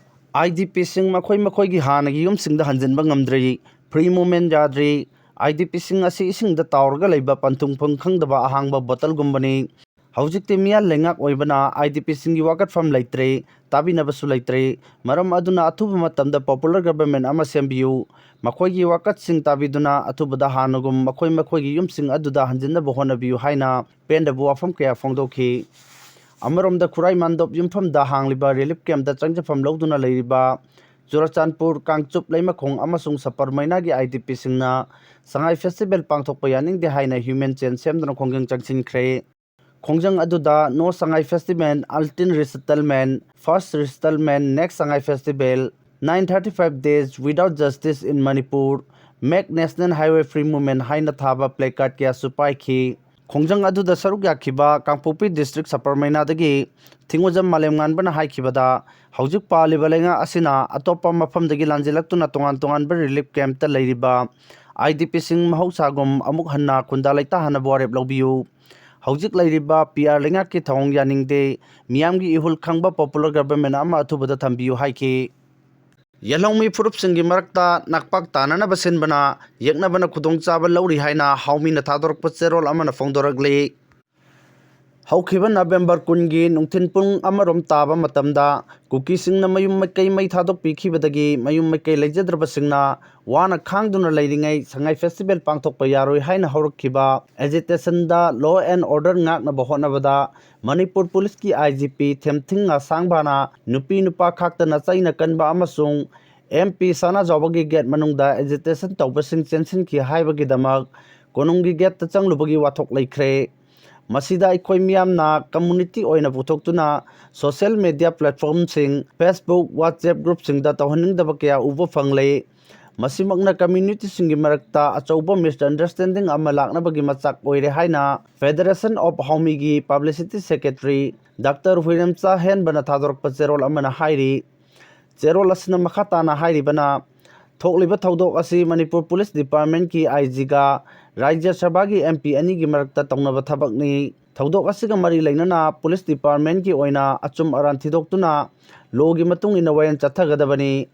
ꯑꯥꯏ ꯗꯤ ꯄꯤꯁꯤꯡ ꯃꯈꯣꯏ ꯃꯈꯣꯏꯒꯤ ꯍꯥꯟꯅꯒꯤ ꯌꯨꯝꯁꯤꯡꯗ ꯍꯟꯖꯤꯟꯕ ꯉꯝꯗ꯭ꯔꯤ꯫ ꯐ꯭ꯔꯤ ꯃꯨꯚꯃꯦꯟ ꯌꯥꯗ꯭ꯔꯤ꯫ ꯑꯥꯏ ꯗꯤ ꯄꯤꯁꯤꯡ ꯑꯁꯤ ꯏꯁꯤꯡꯗ ꯇꯥꯎꯔꯒ ꯂꯩꯕ ꯄꯟꯊꯨꯡꯐꯝ ꯈꯪꯗꯕ ꯑꯍꯥꯡꯕ ꯕꯣꯇꯜꯒꯨꯝꯕꯅꯤ꯫ ꯍꯧꯖꯤꯛꯇꯤ ꯃꯤꯌꯥꯟ ꯂꯩꯉꯥꯛ ꯑꯣꯏꯕꯅ ꯑꯥꯏ ꯗꯤ ꯄꯤꯁꯤꯡꯒꯤ ꯋꯥꯀꯠꯐꯝ ꯂꯩꯇ꯭ꯔꯦ, ꯇꯥꯕꯤꯅꯕꯁꯨ ꯂꯩꯇ꯭ꯔꯦ꯫ ꯃꯔꯝ ꯑꯗꯨꯅ ꯑꯊꯨꯕ ꯃꯇꯝꯗ ꯄꯣꯄꯨꯂꯔ ꯒꯚꯔꯟꯃꯦꯟ ꯑꯃ ꯁꯦꯝꯕꯤꯌꯨ꯫ ꯃꯈꯣꯏꯒꯤ ꯋꯥꯀꯠꯁꯤꯡ ꯇꯥꯕꯤꯗꯨꯅ ꯑꯊꯨꯕꯗ ꯍꯥꯟꯅꯒꯨꯝ ꯃꯈꯣꯏ ꯃꯈꯣꯏꯒꯤ ꯌꯨꯝꯁꯤꯡ ꯑꯗꯨꯗ ꯍꯟꯖꯤꯟꯅꯕ ꯍꯣꯠꯅꯕꯤꯌꯨ ꯍꯥꯏꯅ ꯄꯦꯟꯗꯕ ꯋꯥꯐꯝ ꯀꯌꯥ ꯐꯣꯡꯗꯣꯛꯈꯤ꯫ ꯑꯃꯔꯣꯝꯗ ꯈꯨꯔꯥꯏ ꯃꯥꯟꯗꯣꯞ ꯌꯨꯝꯐꯝꯗ ꯍꯥꯡꯂꯤꯕ ꯔꯤꯂꯤꯐ ꯀꯦꯝꯞꯇ ꯆꯪꯖꯐꯝ ꯂꯧꯗꯨꯅ ꯂꯩꯔꯤꯕ ꯆꯨꯔꯆꯥꯟꯄꯨꯔ, ꯀꯥꯡꯆꯨꯞ, ꯂꯩꯃꯈꯣꯡ ꯑꯃꯁꯨꯡ ꯁꯄꯔꯃꯩꯅꯥꯒꯤ ꯑꯥꯏ ꯗꯤ ꯄꯤꯁꯤꯡꯅ ꯁꯉꯥꯏ ꯐꯦꯁꯇꯤꯚꯦꯜ ꯄꯥꯡꯊꯣꯛꯄ ꯌꯥꯅꯤꯡꯗꯦ ꯍꯥꯏꯅ ꯍ꯭ꯌꯨꯃꯦꯟ ꯆꯦꯟ ꯁꯦꯝꯗꯨꯅ ꯈꯣꯡꯖꯪ ꯆꯪꯁꯤꯟꯈ꯭ꯔꯦ꯫ ꯈꯣꯡꯖꯪ ꯑꯗꯨꯗ "No Sangai Festival, Until Resettlement, First Resettlement, Next Sangai Festival, nine thirty-five Days Without Justice in Manipur, Make National Highway Free Movement" ꯍꯥꯏꯅ ꯊꯥꯕ ꯄ꯭ꯂꯦꯀꯥꯔꯗ ꯀꯌꯥꯁꯨ ꯄꯥꯏꯈꯤ꯫ ꯈꯣꯡꯖꯪ ꯑꯗꯨꯗ ꯁꯔꯨꯛ ꯌꯥꯈꯤꯕ ꯀꯥꯡꯄꯣꯛꯄꯤ ꯗꯤꯁꯇ꯭ꯔꯤꯛ ꯁꯄꯔꯃꯩꯅꯥꯗꯒꯤ ꯊꯤꯡꯉꯣꯖꯝ ꯃꯥꯂꯦꯝꯉꯥꯟꯕꯅ ꯍꯥꯏꯈꯤꯕꯗ, ꯍꯧꯖꯤꯛ ꯄꯥꯜꯂꯤꯕ ꯂꯩꯉꯥꯛ ꯑꯁꯤꯅ ꯑꯇꯣꯞꯄ ꯃꯐꯝꯗꯒꯤ ꯂꯥꯟꯖꯦꯜꯂꯛꯇꯨꯅ ꯇꯣꯉꯥꯟ ꯇꯣꯉꯥꯟꯕ ꯔꯤꯂꯤꯐ ꯀꯦꯝꯞꯇ ꯂꯩꯔꯤꯕ ꯑꯥꯏ ꯗꯤ ꯄꯤꯁꯤꯡ ꯃꯍꯧꯁꯥꯒꯨꯝ ꯑꯃꯨꯛ ꯍꯟꯅ ꯈꯨꯟꯗꯥ ꯂꯩꯇꯥꯍꯟꯅꯕ ꯋꯥꯔꯦꯞ ꯂꯧꯕꯤꯌꯨ꯫ ꯍꯧꯖꯤꯛ ꯂꯩꯔꯤꯕ ꯄꯤ ꯑꯥꯔ ꯂꯩꯉꯥꯛꯀꯤ ꯊꯧꯑꯣꯡ ꯌꯥꯅꯤꯡꯗꯦ꯫ ꯃꯤꯌꯥꯝꯒꯤ ꯏꯍꯨꯜ ꯈꯪꯕ ꯄꯣꯄꯨꯂꯔ ꯒꯚꯔꯟꯃꯦꯟ ꯑꯃ ꯑꯊꯨꯕꯗ ꯊꯝꯕꯤꯌꯨ ꯍꯥꯏꯈꯤ꯫ ꯌꯦꯜꯍꯧꯃꯤ ꯐꯨꯔꯨꯞꯁꯤꯡꯒꯤ ꯃꯔꯛꯇ ꯅꯥꯛꯄꯥꯛ ꯇꯥꯅꯅꯕ ꯁꯤꯟꯕꯅ ꯌꯦꯛꯅꯕꯅ ꯈꯨꯗꯣꯡꯆꯥꯕ ꯂꯧꯔꯤ ꯍꯥꯏꯅ ꯍꯥꯎꯃꯤꯅ ꯊꯥꯗꯣꯔꯛꯄ ꯆꯦꯔꯣꯜ ꯑꯃꯅ ꯐꯣꯡꯗꯣꯔꯛꯂꯤ꯫ ꯍꯧꯈꯤꯕ ꯅꯕꯦꯝꯕꯔ ꯀꯨꯟꯒꯤ ꯅꯨꯡꯊꯤꯜ ꯄꯨꯡ ꯑꯃꯔꯣꯝ ꯇꯥꯕ ꯃꯇꯝꯗ ꯀꯨꯀꯤꯁꯤꯡꯅ ꯃꯌꯨꯝ ꯃꯀꯩ ꯃꯩ ꯊꯥꯗꯣꯛꯄꯤꯈꯤꯕꯗꯒꯤ ꯃꯌꯨꯝ ꯃꯀꯩ ꯂꯩꯖꯗ꯭ꯔꯕꯁꯤꯡꯅ ꯋꯥꯅ ꯈꯥꯡꯗꯨꯅ ꯂꯩꯔꯤꯉꯩ ꯁꯉꯥꯏ ꯐꯦꯁꯇꯤꯚꯦꯜ ꯄꯥꯡꯊꯣꯛꯄ ꯌꯥꯔꯣꯏ ꯍꯥꯏꯅ ꯍꯧꯔꯛꯈꯤꯕ ꯑꯦꯖꯤꯇꯦꯁꯟꯗ ꯂꯣ ꯑꯦꯟ ꯑꯣꯔꯗꯔ ꯉꯥꯛꯅꯕ ꯍꯣꯠꯅꯕꯗ ꯃꯅꯤꯄꯨꯔ ꯄꯨꯂꯤꯁꯀꯤ ꯑꯥꯏ ꯖꯤ ꯄꯤ ꯊꯦꯝꯊꯤꯡ ꯑꯁꯥꯡꯕꯥꯅ ꯅꯨꯄꯤ ꯅꯨꯄꯥ ꯈꯥꯛꯇꯅ ꯆꯩꯅ ꯀꯟꯕ ꯑꯃꯁꯨꯡ ꯑꯦꯝ ꯄꯤ ꯁꯅꯥꯖꯥꯎꯕꯒꯤ ꯒꯦꯠ ꯃꯅꯨꯡꯗ ꯑꯦꯖꯤꯇꯦꯁꯟ ꯇꯧꯕꯁꯤꯡ ꯆꯦꯟꯁꯤꯟꯈꯤ ꯍꯥꯏꯕꯒꯤꯗꯃꯛ ꯀꯣꯅꯨꯡꯒꯤ ꯒꯦꯠꯇ ꯆꯪꯂꯨꯕꯒꯤ ꯋꯥꯊꯣꯛ ꯂꯩꯈ꯭ꯔꯦ꯫ ꯃꯁꯤꯗ ꯑꯩꯈꯣꯏ ꯃꯤꯌꯥꯝꯅ ꯀꯝꯃꯨꯅꯤꯇꯤ ꯑꯣꯏꯅ ꯄꯨꯊꯣꯛꯇꯨꯅ ꯁꯣꯁꯤꯌꯦꯜ ꯃꯦꯗꯤꯌꯥ ꯄ꯭ꯂꯦꯠꯐꯣꯝꯁꯤꯡ, ꯐꯦꯁꯕꯨꯛ, ꯋꯥꯆꯦꯞ ꯒ꯭ꯔꯨꯞꯁꯤꯡꯗ ꯇꯧꯍꯟꯅꯤꯡꯗꯕ ꯀꯌꯥ ꯎꯕ ꯐꯪꯂꯦ꯫ ꯃꯁꯤꯃꯛꯅ ꯀꯝꯃ꯭ꯌꯨꯅꯤꯇꯤꯁꯤꯡꯒꯤ ꯃꯔꯛꯇ ꯑꯆꯧꯕ ꯃꯤꯁꯑꯟꯗꯔꯁꯇꯦꯟꯗꯤꯡ ꯑꯃ ꯂꯥꯛꯅꯕꯒꯤ ꯃꯆꯥꯛ ꯑꯣꯏꯔꯦ ꯍꯥꯏꯅ ꯐꯦꯗꯔꯦꯁꯟ ꯑꯣꯐ ꯍꯥꯎꯃꯤꯒꯤ ꯄꯕ꯭ꯂꯤꯁꯤꯇꯤ ꯁꯦꯀ꯭ꯔꯦꯇꯔꯤ ꯗꯥꯛꯇꯔ ꯍꯨꯏꯔꯦꯝꯆꯥ ꯍꯦꯟꯕꯅ ꯊꯥꯗꯣꯔꯛꯄ ꯆꯦꯔꯣꯜ ꯑꯃꯅ ꯍꯥꯏꯔꯤ꯫ ꯆꯦꯔꯣꯜ ꯑꯁꯤꯅ ꯃꯈꯥ ꯇꯥꯅ ꯍꯥꯏꯔꯤꯕꯅ, ꯊꯣꯛꯂꯤꯕ ꯊꯧꯗꯣꯛ ꯑꯁꯤ ꯃꯅꯤꯄꯨꯔ ꯄꯨꯂꯤꯁ ꯗꯤꯄꯥꯔꯠꯃꯦꯟꯠꯀꯤ ꯑꯥꯏ ꯖꯤꯒ ꯔꯥꯖ꯭ꯌ ꯁꯚꯥꯒꯤ ꯑꯦꯝ ꯄꯤ ꯑꯅꯤꯒꯤ ꯃꯔꯛꯇ ꯇꯧꯅꯕ ꯊꯕꯛꯅꯤ꯫ ꯊꯧꯗꯣꯛ ꯑꯁꯤꯒ ꯃꯔꯤ ꯂꯩꯅꯅ ꯄꯨꯂꯤꯁ ꯗꯤꯄꯥꯔꯠꯃꯦꯟꯠꯀꯤ ꯑꯣꯏꯅ ꯑꯆꯨꯝ ꯑꯔꯥꯟ ꯊꯤꯗꯣꯛꯇꯨꯅ ꯂꯣꯒꯤ ꯃꯇꯨꯡ ꯏꯟꯅ ꯋꯥꯌꯦꯜ ꯆꯠꯊꯒꯗꯕꯅꯤ꯫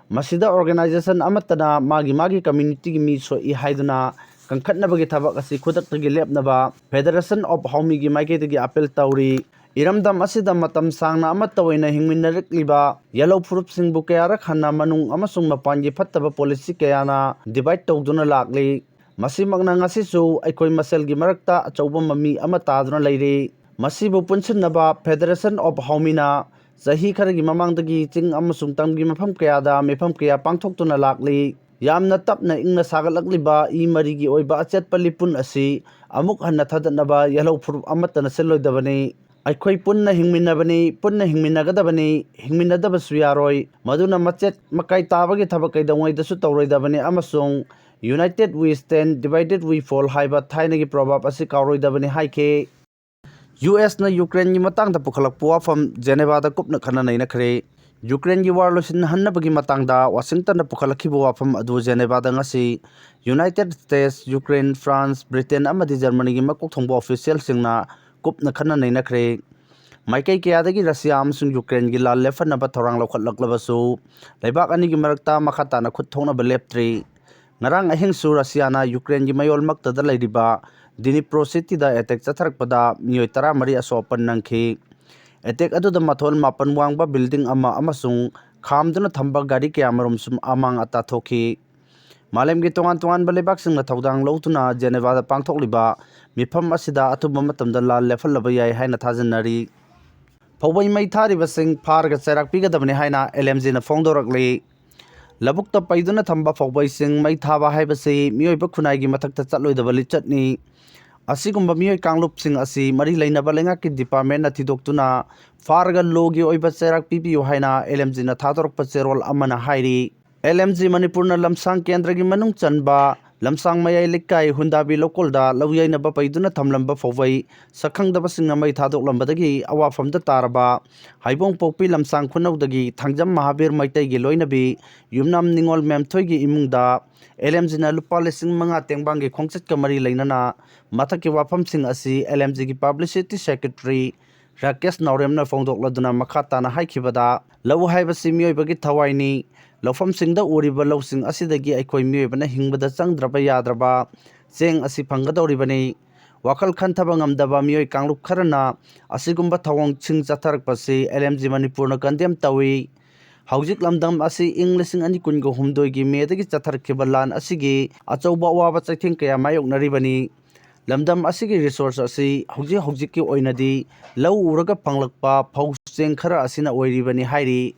ꯃꯁꯤꯗ ꯑꯣꯔꯒꯅꯥꯏꯖꯦꯁꯟ ꯑꯃꯠꯇꯅ ꯃꯥꯒꯤ ꯃꯥꯒꯤ ꯀꯝꯃ꯭ꯌꯨꯅꯤꯇꯤꯒꯤ ꯃꯤ ꯁꯣꯛꯏ ꯍꯥꯏꯗꯨꯅ ꯀꯟꯈꯠꯅꯕꯒꯤ ꯊꯕꯛ ꯑꯁꯤ ꯈꯨꯗꯛꯇꯒꯤ ꯂꯦꯞꯅꯕ ꯐꯦꯗꯔꯦꯁꯟ ꯑꯣꯐ ꯍꯥꯎꯃꯤꯒꯤ ꯃꯥꯏꯀꯩꯗꯒꯤ ꯑꯥꯄꯤꯜ ꯇꯧꯔꯤ꯫ ꯏꯔꯝꯗꯝ ꯑꯁꯤꯗ ꯃꯇꯝ ꯁꯥꯡꯅ ꯑꯃꯠꯇ ꯑꯣꯏꯅ ꯍꯤꯡꯃꯤꯟꯅꯔꯛꯂꯤꯕ ꯌꯦꯜꯍꯧ ꯐꯨꯔꯨꯞꯁꯤꯡꯕꯨ ꯀꯌꯥꯔꯛ ꯍꯟꯅ ꯃꯅꯨꯡ ꯑꯃꯁꯨꯡ ꯃꯄꯥꯟꯒꯤ ꯐꯠꯇꯕ ꯄꯣꯂꯤꯁꯤ ꯀꯌꯥꯅ ꯗꯤꯚꯥꯏꯗ ꯇꯧꯗꯨꯅ ꯂꯥꯛꯂꯤ꯫ ꯃꯁꯤꯃꯛꯅ ꯉꯁꯤꯁꯨ ꯑꯩꯈꯣꯏ ꯃꯁꯦꯜꯒꯤ ꯃꯔꯛꯇ ꯑꯆꯧꯕ ꯃꯃꯤ ꯑꯃ ꯇꯥꯗꯨꯅ ꯂꯩꯔꯤ꯫ ꯃꯁꯤꯕꯨ ꯄꯨꯟꯁꯤꯟꯅꯕ ꯐꯦꯗꯔꯦꯁꯟ ꯑꯣꯐ ꯍꯥꯎꯃꯤꯅ ꯆꯍꯤ ꯈꯔꯒꯤ ꯃꯃꯥꯡꯗꯒꯤ ꯆꯤꯡ ꯑꯃꯁꯨꯡ ꯇꯝꯒꯤ ꯃꯐꯝ ꯀꯌꯥꯗ ꯃꯤꯐꯝ ꯀꯌꯥ ꯄꯥꯡꯊꯣꯛꯇꯨꯅ ꯂꯥꯛꯂꯤ꯫ ꯌꯥꯝꯅ ꯇꯞꯅ ꯏꯪꯅ ꯁꯥꯒꯠꯂꯛꯂꯤꯕ ꯏ ꯃꯔꯤꯒꯤ ꯑꯣꯏꯕ ꯑꯆꯦꯠꯄ ꯂꯤꯄꯨꯟ ꯑꯁꯤ ꯑꯃꯨꯛ ꯍꯟꯅ ꯊꯥꯗꯠꯅꯕ ꯌꯦꯜꯍꯧ ꯐꯨꯔꯨꯞ ꯑꯃꯠꯇꯅ ꯁꯤꯜꯂꯣꯏꯗꯕꯅꯤ꯫ ꯑꯩꯈꯣꯏ ꯄꯨꯟꯅ ꯍꯤꯡꯃꯤꯟꯅꯕꯅꯤ, ꯄꯨꯟꯅ ꯍꯤꯡꯃꯤꯟꯅꯒꯗꯕꯅꯤ, ꯍꯤꯡꯃꯤꯟꯅꯗꯕꯁꯨ ꯌꯥꯔꯣꯏ꯫ ꯃꯗꯨꯅ ꯃꯆꯦꯠ ꯃꯀꯥꯏ ꯇꯥꯕꯒꯤ ꯊꯕꯛ ꯀꯩꯗꯧꯉꯩꯗꯁꯨ ꯇꯧꯔꯣꯏꯗꯕꯅꯤ ꯑꯃꯁꯨꯡ "United we stand, divided we fall" ꯍꯥꯏꯕ ꯊꯥꯏꯅꯒꯤ ꯄ꯭ꯔꯣꯚꯥꯔꯕ ꯑꯁꯤ ꯀꯥꯎꯔꯣꯏꯗꯕꯅꯤ ꯍꯥꯏꯈꯤ꯫ ꯌꯨ ꯑꯦꯁꯅ ꯌꯨꯀ꯭ꯔꯦꯟꯒꯤ ꯃꯇꯥꯡꯗ ꯄꯨꯈꯠꯂꯛꯄ ꯋꯥꯐꯝ ꯖꯦꯅꯦꯚꯥꯗ ꯀꯨꯞꯅ ꯈꯟꯅ ꯅꯩꯅꯈ꯭ꯔꯦ꯫ ꯌꯨꯀ꯭ꯔꯦꯟꯒꯤ ꯋꯥꯔ ꯂꯣꯏꯁꯤꯟꯍꯟꯅꯕꯒꯤ ꯃꯇꯥꯡꯗ ꯋꯥꯁꯤꯡꯇꯟꯗ ꯄꯨꯈꯠꯂꯛꯈꯤꯕ ꯋꯥꯐꯝ ꯑꯗꯨ ꯖꯦꯅꯦꯚꯥꯗ ꯉꯁꯤ United states, Ukraine, France, Britain ꯑꯃꯗꯤ ꯖꯔꯃꯅꯤꯒꯤ ꯃꯀꯣꯛ ꯊꯣꯡꯕ ꯑꯣꯐꯤꯁꯤꯌꯦꯜꯁꯤꯡꯅ ꯀꯨꯞꯅ ꯈꯟꯅ ꯅꯩꯅꯈ꯭ꯔꯦ꯫ ꯃꯥꯏꯀꯩ ꯀꯌꯥꯗꯒꯤ ꯔꯁꯤꯌꯥ ꯑꯃꯁꯨꯡ ꯌꯨꯀ꯭ꯔꯦꯟꯒꯤ ꯂꯥꯟ ꯂꯦꯞꯍꯟꯅꯕ ꯊꯧꯔꯥꯡ ꯂꯧꯈꯠꯂꯛꯂꯕꯁꯨ, ꯂꯩꯕꯥꯛ ꯑꯅꯤꯒꯤ ꯃꯔꯛꯇ ꯃꯈꯥ ꯇꯥꯅ ꯈꯨꯠ ꯊꯣꯛꯅꯕ ꯂꯦꯞꯇ꯭ꯔꯤ꯫ ꯉꯔꯥꯡ ꯑꯍꯤꯡꯁꯨ ꯔꯁꯤꯌꯥꯅ ꯌꯨꯀ꯭ꯔꯦꯟꯒꯤ ꯃꯌꯣꯜꯃꯛꯇꯗ ꯂꯩꯔꯤꯕ ꯗꯤꯅꯤꯄ꯭ꯔꯣ ꯁꯤꯇꯤꯗ ꯑꯦꯇꯦꯛ ꯆꯠꯊꯔꯛꯄꯗ ꯃꯤꯑꯣꯏ ꯇꯔꯥꯃꯔꯤ ꯑꯁꯣꯛ ꯑꯄꯟ ꯅꯪꯈꯤ꯫ ꯑꯦꯇꯦꯛ ꯑꯗꯨꯗ ꯃꯊꯣꯜ ꯃꯥꯄꯟ ꯋꯥꯡꯕ ꯕꯤꯜꯗꯤꯡ ꯑꯃ ꯑꯃꯁꯨꯡ ꯈꯥꯝꯗꯨꯅ ꯊꯝꯕ ꯒꯥꯔꯤ ꯀꯌꯥꯃꯔꯨꯝꯁꯨ ꯑꯃꯥꯡ ꯑꯇꯥ ꯊꯣꯛꯈꯤ꯫ ꯃꯥꯂꯦꯝꯒꯤ ꯇꯣꯉꯥꯟ ꯇꯣꯉꯥꯟꯕ ꯂꯩꯕꯥꯛꯁꯤꯡꯅ ꯊꯧꯗꯥꯡ ꯂꯧꯗꯨꯅ ꯖꯦꯅꯦꯚꯥꯗ ꯄꯥꯡꯊꯣꯛꯂꯤꯕ ꯃꯤꯐꯝ ꯑꯁꯤꯗ ꯑꯊꯨꯕ ꯃꯇꯝꯗ ꯂꯥꯟ ꯂꯦꯞꯍꯜꯂꯕ ꯌꯥꯏ ꯍꯥꯏꯅ ꯊꯥꯖꯅꯔꯤ꯫ ꯐꯧꯕꯩ ꯃꯩ ꯊꯥꯔꯤꯕꯁꯤꯡ ꯐꯥꯔꯒ ꯆꯩꯔꯥꯛ ꯄꯤꯒꯗꯕꯅꯤ ꯍꯥꯏꯅ ꯑꯦꯜ ꯑꯦꯝ ꯖꯤꯅ ꯐꯣꯡꯗꯣꯔꯛꯂꯤ꯫ ꯂꯧꯕꯨꯛꯇ ꯄꯩꯗꯨꯅ ꯊꯝꯕ ꯐꯧꯕꯩꯁꯤꯡ ꯃꯩ ꯊꯥꯕ ꯍꯥꯏꯕꯁꯤ ꯃꯤꯑꯣꯏꯕ ꯈꯨꯟꯅꯥꯏꯒꯤ ꯃꯊꯛꯇ ꯆꯠꯂꯣꯏꯗꯕ ꯂꯤꯆꯠꯅꯤ꯫ ꯑꯁꯤꯒꯨꯝꯕ ꯃꯤꯑꯣꯏ ꯀꯥꯡꯂꯨꯞꯁꯤꯡ ꯑꯁꯤ ꯃꯔꯤ ꯂꯩꯅꯕ ꯂꯩꯉꯥꯛꯀꯤ ꯗꯤꯄꯥꯔꯠꯃꯦꯟꯅ ꯊꯤꯗꯣꯛꯇꯨꯅ ꯐꯥꯔꯒ ꯂꯣꯒꯤ ꯑꯣꯏꯕ ꯆꯩꯔꯥꯛ ꯄꯤꯕꯤꯌꯨ ꯍꯥꯏꯅ ꯑꯦꯜ ꯑꯦꯝ ꯖꯤꯅ ꯊꯥꯗꯣꯔꯛꯄ ꯆꯦꯔꯣꯜ ꯑꯃꯅ ꯍꯥꯏꯔꯤ꯫ ꯑꯦꯜ ꯑꯦꯝ ꯖꯤ ꯃꯅꯤꯄꯨꯔꯅ ꯂꯝꯁꯥꯡ ꯀꯦꯟꯗ꯭ꯔꯒꯤ ꯃꯅꯨꯡ ꯆꯟꯕ ꯂꯝꯁꯥꯡ ꯃꯌꯥꯏ ꯂꯩꯀꯥꯏ ꯍꯨꯟꯗꯥꯕꯤ ꯂꯧꯀꯣꯜꯗ ꯂꯧ ꯌꯩꯅꯕ ꯄꯩꯗꯨꯅ ꯊꯝꯂꯝꯕ ꯐꯧꯕꯩ ꯁꯛꯈꯪꯗꯕꯁꯤꯡꯅ ꯃꯩ ꯊꯥꯗꯣꯛꯂꯝꯕꯗꯒꯤ ꯑꯋꯥꯐꯝꯗ ꯇꯥꯔꯕ ꯍꯩꯕꯣꯡꯄꯣꯛꯄꯤ ꯂꯝꯁꯥꯡ ꯈꯨꯅꯧꯗꯒꯤ ꯊꯥꯡꯖꯝ ꯃꯍꯥꯕꯤꯔ ꯃꯩꯇꯩꯒꯤ ꯂꯣꯏꯅꯕꯤ ꯌꯨꯝꯅꯥꯝ ꯅꯤꯉꯣꯜ ꯃꯦꯝꯊꯣꯏꯒꯤ ꯏꯃꯨꯡꯗ ꯑꯦꯜ ꯑꯦꯝ ꯖꯤꯅ ꯂꯨꯄꯥ ꯂꯤꯁꯤꯡ ꯃꯉꯥ ꯇꯦꯡꯕꯥꯡꯒꯤ ꯈꯣꯡꯆꯠꯀ ꯃꯔꯤ ꯂꯩꯅꯅ ꯃꯊꯛꯀꯤ ꯋꯥꯐꯝꯁꯤꯡ ꯑꯁꯤ ꯑꯦꯜ ꯑꯦꯝ ꯖꯤꯒꯤ ꯄꯕ꯭ꯂꯤꯁꯤꯇꯤ ꯁꯦꯀ꯭ꯔꯦꯇꯔꯤ ꯔꯥꯀꯦꯁ ꯅꯥꯎꯔꯦꯝꯅ ꯐꯣꯡꯗꯣꯛꯂꯗꯨꯅ ꯃꯈꯥ ꯇꯥꯅ ꯍꯥꯏꯈꯤꯕꯗ, "ꯂꯧ ꯍꯥꯏꯕꯁꯤ ꯃꯤꯑꯣꯏꯕꯒꯤ ꯊꯋꯥꯏꯅꯤ꯫ ꯂꯧꯐꯝꯁꯤꯡꯗ ꯎꯔꯤꯕ ꯂꯧꯁꯤꯡ ꯑꯁꯤꯗꯒꯤ ꯑꯩꯈꯣꯏ ꯃꯤꯑꯣꯏꯕꯅ ꯍꯤꯡꯕꯗ ꯆꯪꯗ꯭ꯔꯕ ꯌꯥꯗ꯭ꯔꯕ ꯆꯦꯡ ꯑꯁꯤ ꯐꯪꯒꯗꯧꯔꯤꯕꯅꯤ꯫ ꯋꯥꯈꯜ ꯈꯟꯊꯕ ꯉꯝꯗꯕ ꯃꯤꯑꯣꯏ ꯀꯥꯡꯂꯨꯞ ꯈꯔꯅ ꯑꯁꯤꯒꯨꯝꯕ ꯊꯧꯑꯣꯡꯁꯤꯡ ꯆꯠꯊꯔꯛꯄꯁꯤ ꯑꯦꯜ ꯑꯦꯝ ꯖꯤ ꯃꯅꯤꯄꯨꯔꯅ ꯀꯟꯗꯦꯝ ꯇꯧꯏ꯫ ꯍꯧꯖꯤꯛ ꯂꯝꯗꯝ ꯑꯁꯤ ꯏꯪ ꯂꯤꯁꯤꯡ ꯑꯅꯤ ꯀꯨꯟꯒ ꯍꯨꯝꯗꯣꯏꯒꯤ ꯃꯦꯗꯒꯤ ꯆꯠꯊꯔꯛꯈꯤꯕ ꯂꯥꯟ ꯑꯁꯤꯒꯤ ꯑꯆꯧꯕ ꯑꯋꯥꯕ ꯆꯩꯊꯦꯡ ꯀꯌꯥ ꯃꯥꯌꯣꯛꯅꯔꯤꯕꯅꯤ꯫ ꯂꯝꯗꯝ ꯑꯁꯤꯒꯤ ꯔꯤꯁꯣꯔꯁ ꯑꯁꯤ ꯍꯧꯖꯤꯛ ꯍꯧꯖꯤꯛꯀꯤ ꯑꯣꯏꯅꯗꯤ ꯂꯧ ꯎꯔꯒ ꯐꯪꯂꯛꯄ ꯐꯧ ꯆꯦꯡ ꯈꯔ ꯑꯁꯤꯅ ꯑꯣꯏꯔꯤꯕꯅꯤ" ꯍꯥꯏꯔꯤ꯫